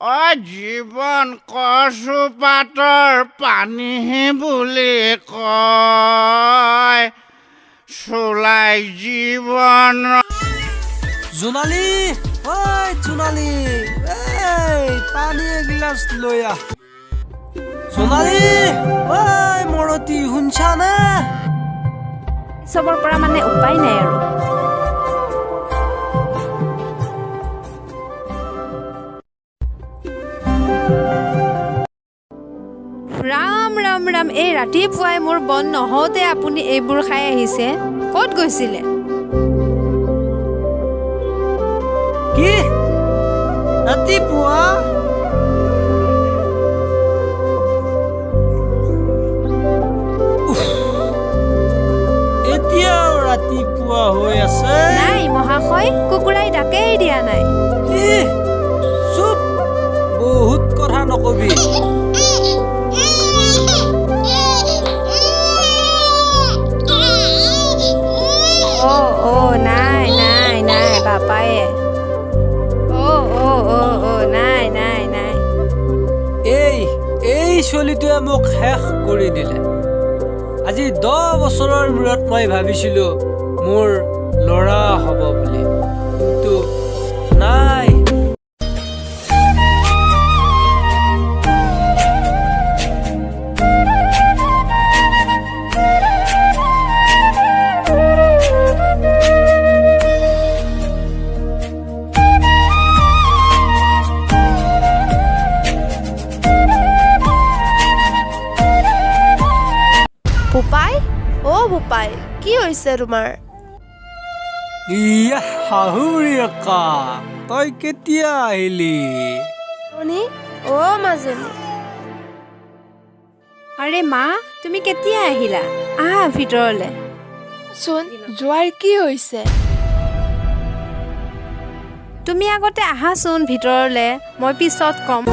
অ জীৱন কচু পাতৰ পানী বুলি কয়, চোলাই জীৱন। জোনালী, ঐ জোনালী, এই পানী এগিলাচ লৈ আহ। জোনালী, ঐ মৰতী, শুনছানে? চবৰ পৰা মানে উপায় নাই আৰু। ৰাম ৰাম ৰাম, এই ৰাতিপুৱাই মোৰ বন নহওঁতে আপুনি এইবোৰ খাই আহিছে, ক'ত গৈছিলে? কি ৰাতিপুৱা? উফ, এতিয়াও ৰাতিপুৱা হৈ আছে। নাই মহাশয়, কুকুৰাই ডাকেই দিয়া নাই। ইহ, চুপ, বহুত কথা নকবি। অ' অ' নাই নাই নাই বাপায়ে। অ' অ' অ' অ' নাই নাই নাই। এই ছোৱালীটোৱে মোক শেষ কৰি দিলে। আজি 10 বছৰৰ মূৰত মই ভাবিছিলোঁ মোৰ ল'ৰা হ'ব বুলি, কিন্তু নাই। বোপাই, অ বোপাই, কি হৈছে তোমাৰ? ইয়া শাহুৰী একা, তই কেতিয়া আহিলি? মাজনী, অ মাজনী। আৰে মা, তুমি কেতিয়া আহিলা? আহা ভিতৰলে। চোন জোঁৱাইৰ কি হৈছে? তুমি আগতে আহাচোন ভিতৰলে, মই পিছত ক'ম।